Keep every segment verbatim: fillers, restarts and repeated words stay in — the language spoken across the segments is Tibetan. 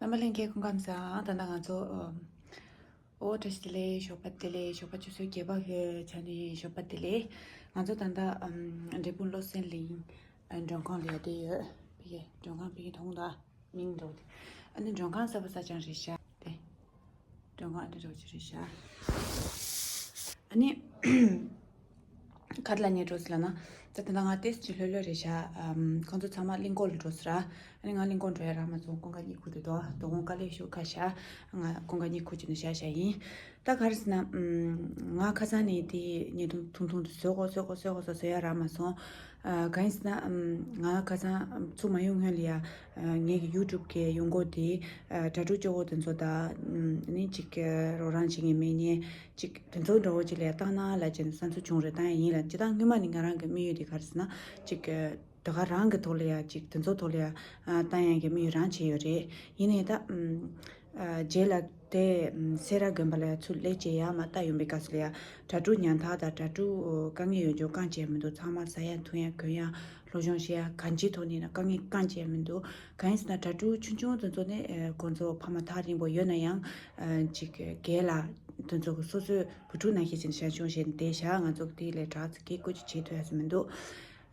རྣམ་པ་ལྷན་རྒྱས་སྐུ་ཁམས་བཟང་། ད་ལྟ་ང་ཚོ་ཨམ། ཨོ་བཀྲ་ཤིས་བདེ་ལེགས། ཞོགས་པ་བདེ་ལེགས། ཞོགས་པ་ཆུ་ཚོད་བརྒྱད་པ་གི་ཆ་ནས་ཞོགས་པ་བདེ་ལེགས། ང་ཚོ་ད་ལྟ་ཨམ། འབྲས་སྤུངས་བློ་གསལ་གླིང་ཨ། མགྲོན་ཁང་ལ་ཡར་བསྡད་ཡོད། ཕ་གིའི་མགྲོན་ཁང་ཕ་གིའི་མཐོང་དང་མིང་འདྲ་བོ་དེ། ཨ་ནི་མགྲོན་ཁང་གསར་པ་གསར་རྐྱང་རེད་ཤག་དེ། མགྲོན་ཁང་ཨ་འདྲ་འདྲ་བོ་ཅིག་རེད་ཤག་ཨ་ནི། ག་རེ་ལབ་སྙིང་འདོད་སོང་ལབ་ན། ད་ལྟ་ང་ཏོག་ཙམ་ཅིག་ལྷོད་ལྷོད་རེད་ཤག་ཨམ། ཁོང་ཚོ་ཚང་མ་གླིང་སྐོར་ལ་འགྲོ་སོང་ར། ཨ་ནི་ང་གླིང་སྐོར་འགྲོ་ཡ་རག་མ་སོང་། སྐུ་ངལ་གཉིད་ཁུག་འདུག་དོ། དོ་དགོང་དཀའ་ལས་ཞེ་པོ་ཁག་ཤག་ང་སྐུ་ངལ་གཉིད་ཁུག་ཅིག་ནས་བཞག་བཞག་ཡིན། ད་ག་རེ་ཟེར་ན། ཨམ། ང་ཁ་སང་ནས་དེ་བརྙན་ཐུང་ཐུང་ཐུང་དེ་བཟོ་དགོས་བཟོ་དགོས་བཟོ་དགོས་བཟོ་བཟོ་ཡ་རག་མ་སོང་། ཨ། གང་ཡིན་ཟེར་ན། ཨམ། ང་ཁ་སང་ཚུར་མ་ཡོང་སྔོན་ལ་ཡ། ཨ། ངེད་ཀྱི་ཡུ་ཊུབ་གི་ཡོང་སྒོ་དེ། ཨ། གྲྭ་ཕྲུག་སྐྱོ་བོ་དེ་ཚོ་དང་། ཨམ། ནི་ཅིག་རོགས་རམ་བྱེད་མཁན་མེད་མཁན་ཅིག་དེ་ཚོ་འདྲ་བོ་ཅིག་ལ་ཡ་བཏང་ན་ལབ་བྱས་ནས་བསམ་ཚུལ་བྱུང་རེད། བཏང་ཡ་ཡིན་ལ། སྤྱིར་བཏང་སྔོན་མ་ནས་ང་རང་གི་དམིགས་ཡུལ་དེ་ག་རེ་ཟེར་ན་ཅིག་ད་ག་རང་གི་ཐོག་ལ་ཡ་ཅིག་དེ་ཚོ་ཐོག་ལ་ཡ། ཨ། བཏང་ཡ་གི་དམིགས་ཡུལ་རང་བྱས་ཡོད་རེད། ཡིན་ནའི་ད། ཨམ། ཨ། རྗེས་ལ་དེ། ཨམ། སེ་ར་དགོན་པ་ལ་ཡ་ཚུར་སླེབས་བྱས་ཡར་མར་ལྟ་ཡོང་པའི་སྐབས་སུ་ལ་ཡ། གྲྭ་ཕྲུག་ཉམ་ཐག་དང་གྲྭ་ཕྲུག་དཀའ་ངལ་ཡོད་རྒྱུ་གང་བྱས་མི་འདུག་ཚང་མ་ཟ་ཡ་འཐུང་ཡ་གོན་ཡ་སློབ་སྦྱོང་བྱེད་ཡ་གང་ཅིའི་ཐོག་ནས་ན་དཀའ་ངལ་གང་བྱས་མི་འདུག་གང་ཡིན་ཟེར་ན་གྲྭ་ཕྲུག་ཆུང་ཆུང་དེ་ཚོ་ནི། ཨ། ཁོང་ཚོ་ཕ་མ་ཐག་རིང་པོ་ཡོད་ན་ཡང་། ཨ། ཅིག་རྒན་ལགས་དེ་ཚོ་གི་སོ་སོའི་བུ་ཕྲུག་ནང་བཞིན་བྱས་ནས་ཞབས་ཞུ་བྱས་ནས་བསྡད་བཞག་ང་ཚོ་གི་དེ་ལས་དྲག་ཙམ་གི་བཀོད་ཀྱི་བྱེད་ཐུབ་ཡ་ཟེར་མི་འདུག་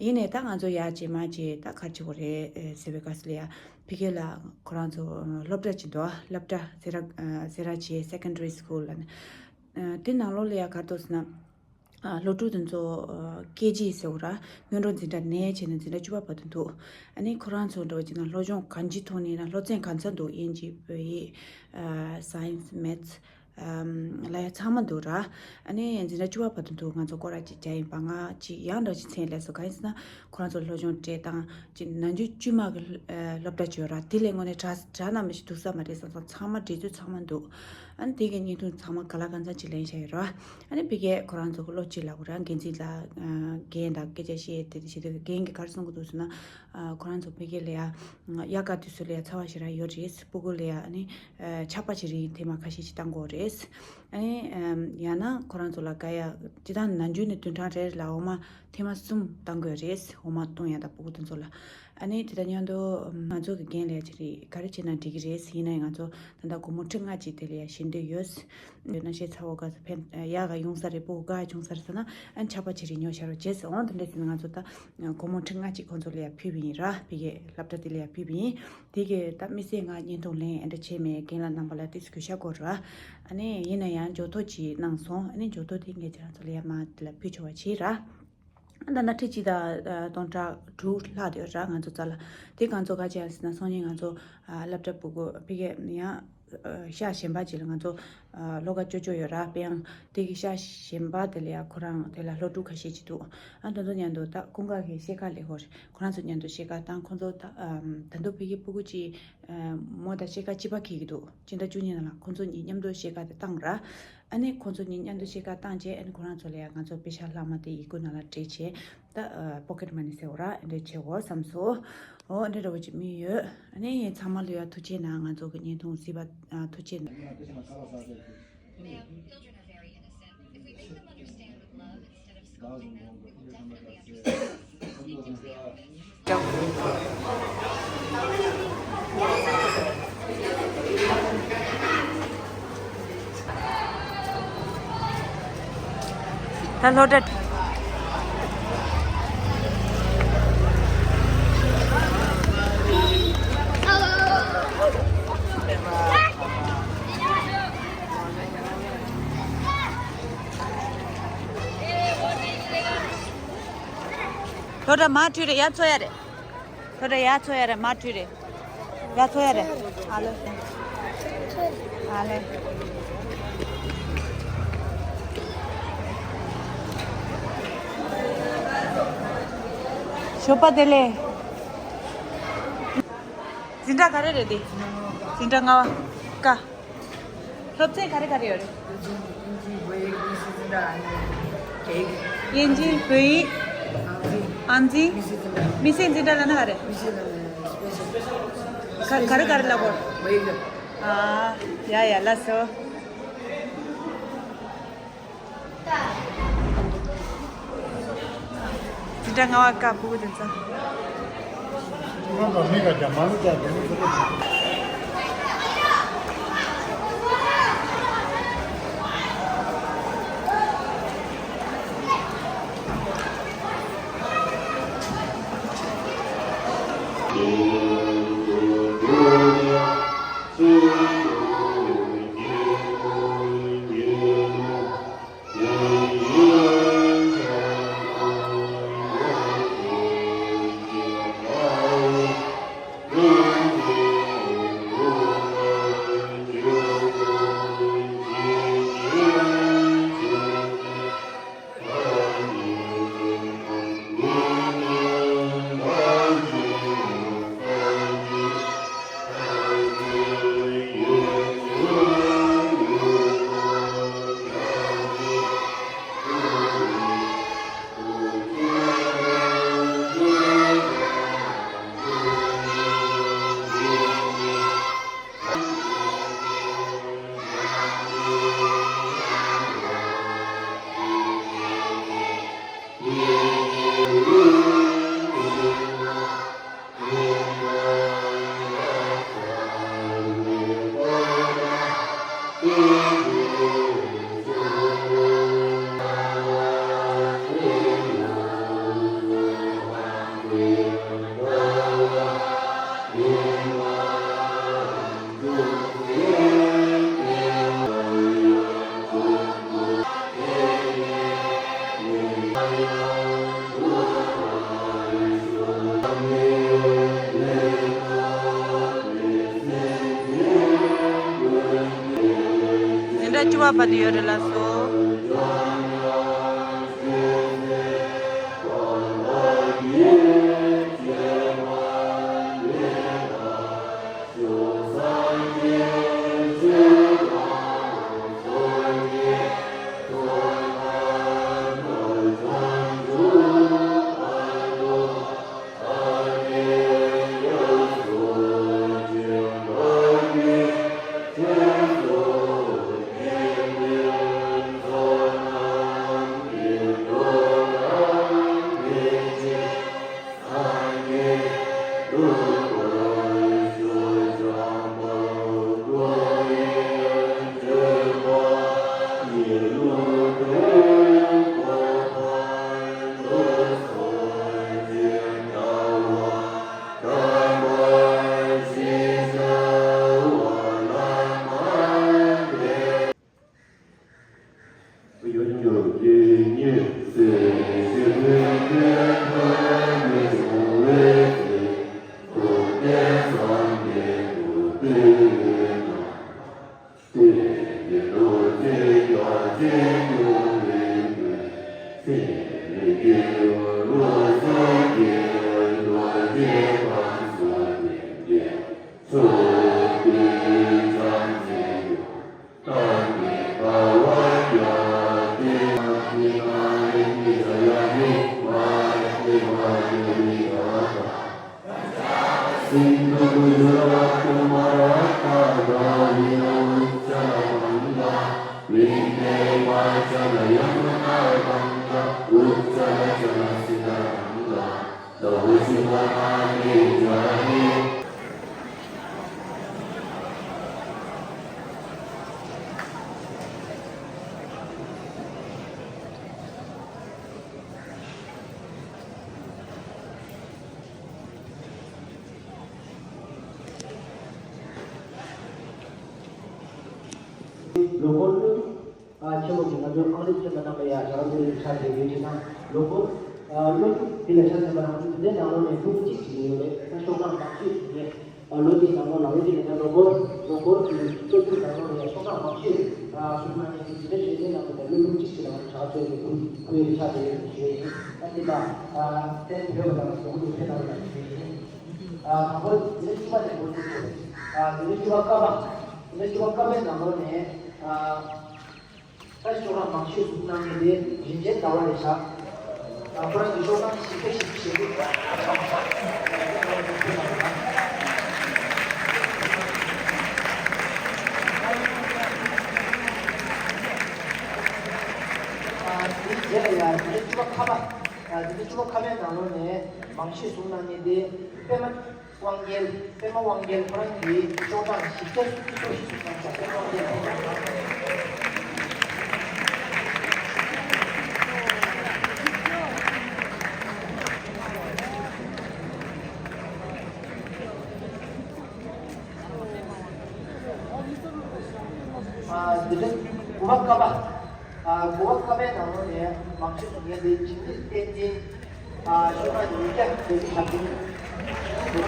ཡིན་ནའི་ད་ང་ཚོ་ཡར་རྗེས་མར་རྗེས་ད་ག་རེ་བྱེད་དགོས་རེད་ཟེར་བའི་སྐབས་སུ་ལ་ཡ། ཕ་གི་ལ་ཁོ་རང་ཚོ་སློབ་གྲྭ་ཅིག་འདུག་སློབ་གྲྭ་སེ་ར། ཨ། སེ་ར་བྱེས་Secondary School ལབ་ནས། ཨ། དེ་ནང་ལོགས་ལ་ཡ་ག་རེ་འདུག་ཟེར་ན། ཨ། སློབ་ཕྲུག་དེ་ཚོ། ཨ། ཀེ་ཇི་ཟེར་བ་ར། སྔོན་འགྲོ་འཛིན་གྲྭ་ནས་བྱས་ནས་འཛིན་གྲྭ་བཅུ་པ་བར་དུ་འདུག་ཨ་ནི་ཁོ་རང་ཚོ་འདྲ་བོ་བྱས་ན་སློབ་སྦྱོང་གང་ཅིའི་ཐོག་ནས་ན་སློབ་ཚན་གང་ཚང་འདུག་དབྱིན་ཇི། བོད་ཡིག་ཨ། Science, Maths ཨམ། ལ་ཡ་ཚང་མ་འདུག་ར། ཨ་ནི་འཛིན་གྲྭ་བཅུ་པ་བར་དུ་འདུག་ང་ཚོ་སྐོར་ར་ཅིག་བརྒྱབ་ཡིན་པ། ང་ཅིག་ཡང་འདྲ་ཅིག་མཚན་སླེབས་སོང་། གང་ཡིན་ཟེར་ན་ཁོ་རང་ཚོ་སློབ་སྦྱོང་སྤྲད་སྟངས་ཅིག་ནམ་རྒྱུན་དཀྱུས་མ་གི་ཨ། སློབ་གྲྭ་ཅིག་ཡོད་ར། དེ་ལས་དངོས་གནས་དྲག་དྲག་ན་མི་ཤེས། འདུག་ས་མ་རེད་བསམ་སོང་། ཚང་མ་འགྲན་རྩོད་ཚང་མ་འདུག་ཨ་ནི་དེ་གི་བརྙན་ཐུང་ཚང་མ་ག་ལ་གང་འཚམ་ཅིག་ལེན་བཞག་ཡོད་ར། ཨ་ནི་ཕ་གིར་ཁོ་རང་ཚོ་གི་བློ་ཅིག་ལ་གོ་ར། འགན་འཛིན་ལགས། ཨ། རྒན་དང་སྐད་ཆ་བཤད་དེ་དེ་བྱེད་དུས་རྒན་གྱིས་ག་རེ་གསུང་གི་འདུག་ཟེར་ན། ཨ། ཁོ་རང་ཚོ་ཕ་གི་ལ་ཡ། དབྱར་ཁ་དུས་ཚོད་ལ་ཡ་ཚ་བ་ཞེ་དྲག་ཡོད་རེད། སྤུ་གུ་ལ་ཡ་ཨ་ནི། ཨ། ཆར་པ་ཅིག་རིང་ཐེངས་མ་ཁ་ཤས་ཅིག་བཏང་དགོས་རེད། ཨ་ནི། ཨམ། ཡང་ན་ཁོ་རང་ཚོ་ལ་ག་ཡ། སྤྱིར་བཏང་ནམ་རྒྱུན་ནས་བདུན་ཕྲག་རེ་ལ་འོ་མ་ཐེངས་མ་གསུམ་བཏང་དགོས་རེད། འོ་མ་བཏུང་ཡ་དང་སྤུ་གུ་དེ་ཚོ་ལ། ཨ་ནི་དེ་དང་མཉམ་དུ་ང་ཚོ་གི་འགན་ལ་ཡ་ཅིག་རེད། ག་རེ་བྱས་ན་འགྲིག་གི་རེད། ཡིན་ན་ཡང་ང་ཚོ་ད་ལྟ་སྒོར་མོ་ཁྲི་ལྔ་ཅིག་དེ་ལ་ཡ་བྱེད་འདོད་ཡོད། ཡོད་ན་ཤེས་ཚ་བོ་ག་ཚོད་ཕན་ཡག་ག་ཡོང་ས་རེད། སྤུ་གུ་ག་བྱུང་ས་རེད་ཟེར་ན། ཨ་ནི་ཆར་པ་ཅིག་རིང་ཉོ་བཞག་རོགས་བྱས་ཟེར། འོང་། དེ་འདྲ་ཟེར་ན་ང་ཚོ་ད་སྒོར་མོ་ཁྲི་ལྔ་ཅིག་ཁོང་ཚོ་ལ་ཡ་ཕུལ་བ་ཡིན་ར། ཕ་གིའི་སློབ་གྲྭ་དེ་ལ་ཡ་ཕུལ་བ་ཡིན། དེ་གི་ད་དམིགས་བསལ་ང་བརྙན་ཐུང་ལེན་ཨེ་འདྲ་བྱས་མེད། རྒན་ལགས་རྣམ་པ་ལ་ཏོག་ཙམ་གུས་ཞབས་སྐོར་ར། ཨ་ནི་ཡིན་ན་ཡང་འཇོག་ཐོ་ཅིག་གནང་སོང་། ཨ་ནི་འཇོག་ཐོ་དེ་ངས་ཁྱེད་རང་ཚོ་ལ་ཡ་མར་དེ་ལ་ཕུལ་ཆོག་པ་བྱེད་ར། ད་ལྟ་ཁྲི་གཅིག་དང་སྟོང་ཕྲག་དྲུག་ལྷག་དེ་ཡོད་ར་ང་ཚོ་རྩ་ལ། དེ་ང་ཚོ་ག་བྱས་ཟེར་ན། སང་ཉིན་ང་ཚོ་ཨ་སློབ་གྲྭ་སྤུ་གུ་ཕ་གི་ཡང་ཨ་ཤག་གཞན་པ་ཅིག་ལ་ང་ཚོ་ཨ་ལྷོ་ཁ་ཅོ་ཅོ་ཡོད་ར། དཔེ་ཡང་དེ་གི་ཤག་གཞན་པ་དེ་ལ་ཡ་ཁོ་རང་དེ་ལ་སློབ་ཕྲུག་ཁ་ཤས་ཅིག་འདུག་ཨ་དེ་ཚོ་མཉམ་དུ་ད་ཀུན་དགའ་གི་ཤེལ་དཀར་ལས་ཁོ་རེད། ཁོ་རང་ཚོ་མཉམ་དུ་ཤེལ་དཀར་བཏང་། ཁོ་ཚོ་ད་ཨ་ད་དུང་ཕ་གི་སྤུ་གུ་ཅིག་ཨ་མོ་དང་ཤེལ་དཀར་གཅིག་པ་འཁྱེར་གྱི་འདུག་སྤྱི་ཟླ་བཅུ་གཉིས་ནང་ལ་ཁོ་ཚོ་གཉིས་མཉམ་དུ་ཤེལ་དཀར་དེ་བཏང་ར། ཨ་ནི་ཁོ་ཚོ་གཉིས་མཉམ་དུ་ཤེལ་དཀར་བཏང་རྗེས། ཨ་ནི་ཁོ་རང་ཚོ་ལ་ཡ་ང་ཚོ་པེ་ཤག་ལྷག་མ་དེ་ཡི་གུ་ནང་ལ་སྤྲད་བྱས། ད་ཨ་པོ་ཀེཊ་མ་ནི་ཟེར་བ་ར། ཨ་འདྲ་བྱེད་དགོས་བསམ་སོང་། འོ། ཨ་འདྲ་འདྲ་བོ་ཅིག་དམིགས་ཡོད། ཨ་ནི་ཚང་མ་ལ་ཡ་ཐུགས་རྗེ་གནང་། ང་ཚོ་གི་བརྙན་ཐུང་གཟིགས་པ་ཨ་ཐུགས་རྗེ་གནང་། ད་སློབ་གྲྭ། སློབ་གྲྭ་མར་ཁྲིད་རེད། ཡར་འཚོལ་ཡ་རེད། སློབ་གྲྭ་ཡར་འཚོལ་ཡ་རེད། མར་ཁྲིད་རེད། ཡར་འཚོལ་ཡ་རེད། ཨ་ལེ། ཨ་ལེ། ཞོགས་པ་བདེ་ལེགས། འཛིན་གྲྭ་ག་རེ་རེད་དེ། འཛིན་གྲྭ་ལྔ་པ། ཀ། སློབ་ཚན་ག་རེ་ག་རེ་ཡོད་རེད། དབྱིན་ཇི། བོད་ཡིག། དམིགས་བསལ་འཛིན་གྲྭ། ཨ་ནི་གེག་དབྱིན་ཇི། བོད་ཡིག། ཨང་རྩིས། ཨང་རྩིས། དམིགས་བསལ་འཛིན་གྲྭ། དམིགས་བསལ་འཛིན་གྲྭ་ལབ་ན་ག་རེ། དམིགས་བསལ་ལབ་ན་སི་པེ་ཤལ། ག་ག་རེ་ག་རེ་ལབ་དགོས། བོད་ཡིག་ལ། ཨ། ཡ་ཡ། ལགས་སོ། འཛིན་གྲྭ་ལྔ་པ་ཀ། སྤུ་གུ་དེ་ཚོ། ཁོང་ཚོ་མི་ག་རྒྱ་མ་ལུག་རྒྱ་རྒྱ་མི་ཚོ། བ་དུ་ཡོད་རེད་ལགས་སོ། सिंधु गुजरात मराठा द्राविड़ उच्चल गंगा, विंध्य हिमाचल यमुना गंगा, उच्चल चल सिंधु गंगा, तव शुभ नामे जाने। ལོ་འཁོར་ནི། ཨ་ཆེན་མོ་གི་ང་ཚོའི་ཨང་རིམ་ཆེན་མོ་ནང་ལ་ཡ་རང་འདོད་ལས་ཆགས་བསྡད་ཡོད་ཅེ་ན། ལོ་འཁོར། ཨ་ལོ་རྒྱུས་འདི་ལ་ཆ་མཚོན་པ་ན་ང་ཚོ་འདི་འདྲའི་ནང་ལོགས་ནས་ལྷུག་གཅིག་ཅིག་ཡོད་རེད། ད་ཤོག་གྲངས་མང་ཤོས་ཤིག་རེད། ཨ་ལོ་འདིའི་ནང་ལོགས་ལ་ལོ་འདི་ལས་ཀྱང་ལོ་འཁོར་ལོ་འཁོར་གྱི་ལོ་རྒྱུས་ནང་ལོགས་ནས་ཤོག་གྲངས་མང་ཤོས་ཨ་ཤོག་གྲངས་ནས་འདི་འདྲ་ཞེས་འདི་ནང་ལོགས་ནས་ལོ་ལྷུག་གཅིག་ཅིག་ལ་ང་ཚོ་ཆགས་ཚོད་ཀྱི་ཁུལ་ཁུལ་ཆགས་བསྡད་ཡོད་པ་ཞུ་ཡ་ཡིན། ཨ་འདི་ལ་ཨ་གཏན་འབེབས་པ་དང་ལོ་འཁོར་དེ་ནང་ལ་ཞུ་ཡ་ཡིན། ཨ་དང་པོ་འདི་ནས་བཅུ་པ་ནས་འགོ་བཙུགས་ཆོག་ཨ་འདི་ནས་བཅུ་པ་ཀ་པ། འདི་ནས་བཅུ་པ་ཀ་པའི་ནང་ལོགས་ནས་ཨ། ད་ཤོག་གྲངས་མང་ཤོས་ཟུར་གནང་མཁན་དེ་རིན་ཆེན་ཟླ་བ་རེད་ཤག་ཨ་ཁོ་རང་གི་ཤོག་གྲངས་ཞིབ་ཕྲ་ཞིབ་ཕྲ་ཞིབ་ཕྲ། ཨ་དེའི་རྗེས་ལ་ཡ་དེ་ནས་བཅུ་པ་ཁ་པ། ཨ་དེ་ནས་བཅུ་པ་ཁ་པའི་ནང་ལོགས་ནས་མང་ཤོས་ཟུར་གནང་མཁན་དེ་པད་མ། དབང་རྒྱལ། པད་མ་དབང་རྒྱལ་ཁོ་རང་གིས་ཤོག་གྲངས་བཞི་བརྒྱ་སུམ་ཅུ་སོ་བཞི་ཟུར་གནང་ཤག་པད་མ་དབང་རྒྱལ་ཁོ་རང་། ཨ་འདི་འདྲ་དགུ་པ་ཀ་པ། ཨ་དགུ་པ་ཀ་པའི་ནང་ལོགས་ནས་མང་ཤོས་ཀྱི་ངས་འདི་བྱིན་རླབས་བསྟན་འཛིན། ཨ་ཤོག་གྲངས་ཉིས་བརྒྱ་དེ་ཚོ་ཆགས་ཀྱི་འདུག་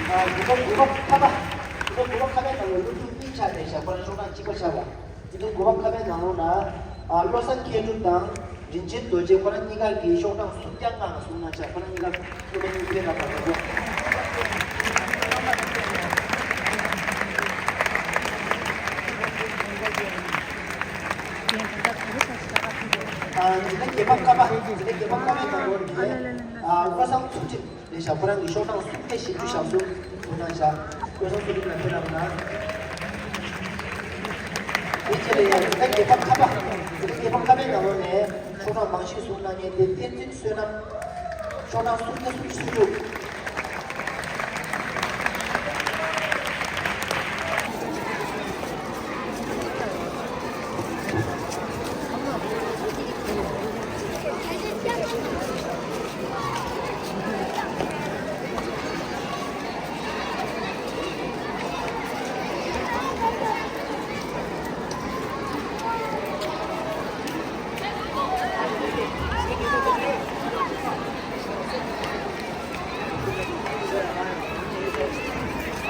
ཨ་དགུ་པ་དགུ་པ་ཁ་པ། དགུ་པ་དགུ་པ་ཁ་པའི་ནང་ལོགས་སློབ་ཕྲུག་གཉིས་ཆགས་བསྡད་ཤག་ཁོ་རང་ཤོག་གྲངས་གཅིག་པ་ཆགས་པ། དེ་ནས་དགུ་པ་ཁ་པའི་ནང་ལོགས་ན། ཨ་བློ་བཟང་མཁས་གྲུབ་དང་རིན་ཆེན་རྡོ་རྗེ་ཁོ་རང་གཉིས་ཀ་གིས་ཤོག་གྲངས་སུམ་བརྒྱ་ལྔ་ལ་བཟུང་གནང་ཤག་ཁོ་རང་གཉིས་ཀ་སློབ་མ་གཉིས་ཕན་རབ་པ་འདྲ་པོ། ཨ་འཛིན་གྲྭ་བརྒྱད་པ་ཀ་པ། འཛིན་གྲྭ་བརྒྱད་པ་ཀ་པའི་ནང་ལོགས་ནས་ཨ་བློ་བཟང་ཚུལ་ཁྲིམས། ལས་བྱ་ཁོ་རང་གི་ཤོག་གྲངས་སུམ་བརྒྱ་བཞི་བཅུ་ཞེ་གསུམ་བུ་གནང་བཞག་བཀོད་སོང་སུ་ལིག་ལ་ཕེབས་རབས་གནང་། དེ་རྗེས་ལ་ཡང་འཛིན་གྲྭ་བརྒྱད་པ་ཁ་པ། འཛིན་གྲྭ་བརྒྱད་པ་ཁ་པའི་ནང་ལོགས་ནས་ཤོག་གྲངས་མང་ཤོས་བཟུང་གནང་མཁན་དེ་བསྟན་འཛིན་བསོད་ནམས། ཤོག་གྲངས་སུམ་བརྒྱ་སུམ་ཅུ་སོ་དྲུག་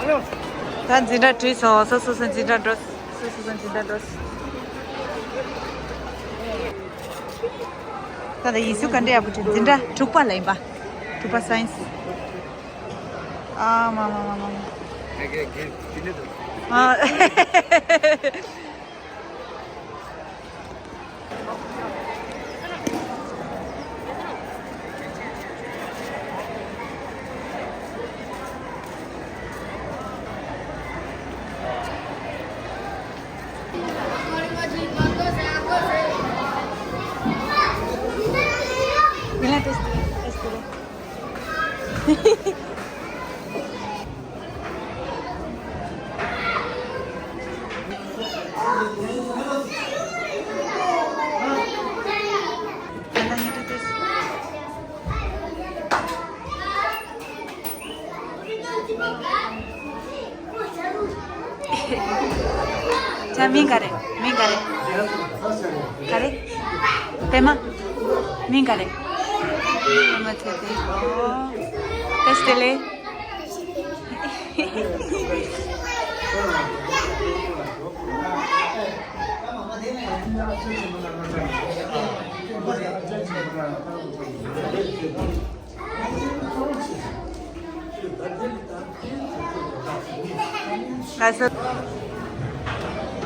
ད་འཛིན་གྲྭ་བྲིས་སོང་། སོ་སོ་སོ་འཛིན་གྲྭ་འགྲོ། སོ་སོ་སོ་འཛིན་གྲྭ་འགྲོ། ད་ད་ཡིག་གཟུགས་ག་འདྲ་ཡག་པོ་བྲིས། འཛིན་གྲྭ་དྲུག་པ་ལ་ཡིན་པ། དྲུག་པ་སའེན་སི། ཨ་མ་མ་མ་མ་མ། ཨ། ཅག་མིང་ག་རེ། མིང་ག་རེ། ག་རེ། པད་མ། མིང་ག་རེ། པད་མ་ཐོས་ཏེ། ཨོ། བཀྲ་ཤིས་བདེ་ལེགས། ལགས་སོ།